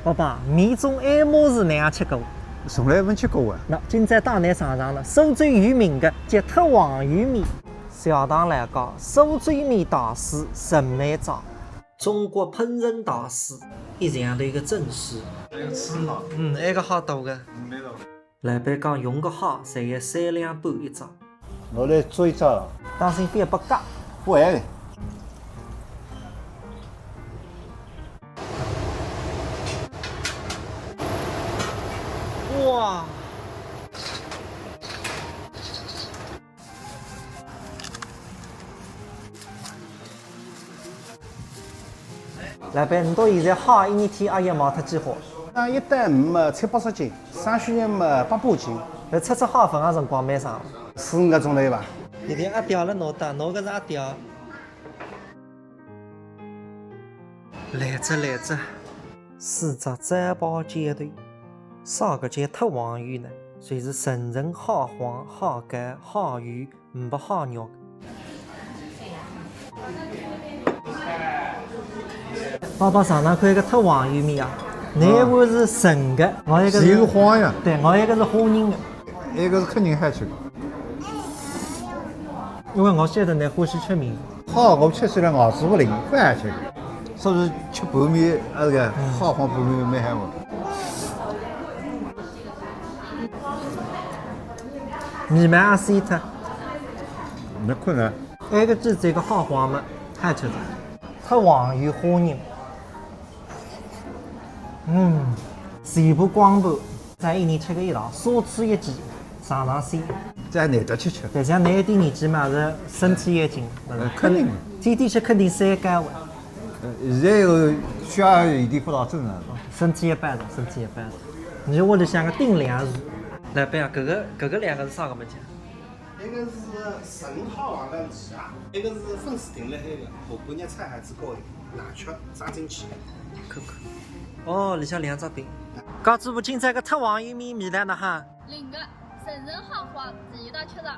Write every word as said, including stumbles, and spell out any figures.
伯伯，面中爱慕是哪样吃过？从来没吃过啊。那今朝带㑚尝尝了苏州有名的叫特黄鱼面。小唐来讲，苏州面大师陈美章，中国烹饪大师，一样的一个证书。还有吃好。嗯，埃个好多个。嗯，没有。老板讲用个蟹，侪要三两半一只。我来做一只了。当心覅拨夹。不会。 哇！老板，㑚到现在蟹一年天阿要卖脱几化？啊，一担鱼嘛七八十斤，生鲜肉嘛八百斤。搿赤赤蟹分个辰光蛮长。四五个钟头吧。现在阿条了，拿到，拿个是阿条。 来哉来哉，四只糟包浇头，啥个叫特黄鱼呢？就是纯纯蟹黄、蟹膏、蟹油，呒不蟹肉。爸爸尝尝看，一个特黄鱼面啊，㑚一碗是纯个，我一个是，是一个黄呀。对，我一个是虾仁个。 埃个是肯定好吃个。因为我晓得㑚欢喜吃面。蟹我吃起来牙齿勿灵，勿好吃个。说是吃拌面，那个蟹黄拌面蛮好个。面蛮鲜个。没困难。埃个是这个蟹黄嘛，好吃个。特黄鱼虾仁。嗯，全部光盘。 再一年吃个一趟，少吃一记，尝尝鲜。再难得吃吃。但像㑚一点年纪嘛，是身体要紧，对吧？呃，肯定。天天吃肯定三高啊。呃，现在有血压有点不大正常。身体要保重，身体要保重。侬屋里向个顶梁柱。老板啊，搿个，搿个两个是啥个物事？ 埃个是纯蟹黄个面啊，埃个是粉丝订了埃个，下半日炒好子高兴，拿去装进去。看看。哦，里向两只饼。告诉我今朝个特黄鱼面味道哪哈？灵个，纯纯蟹黄，第一道吃着。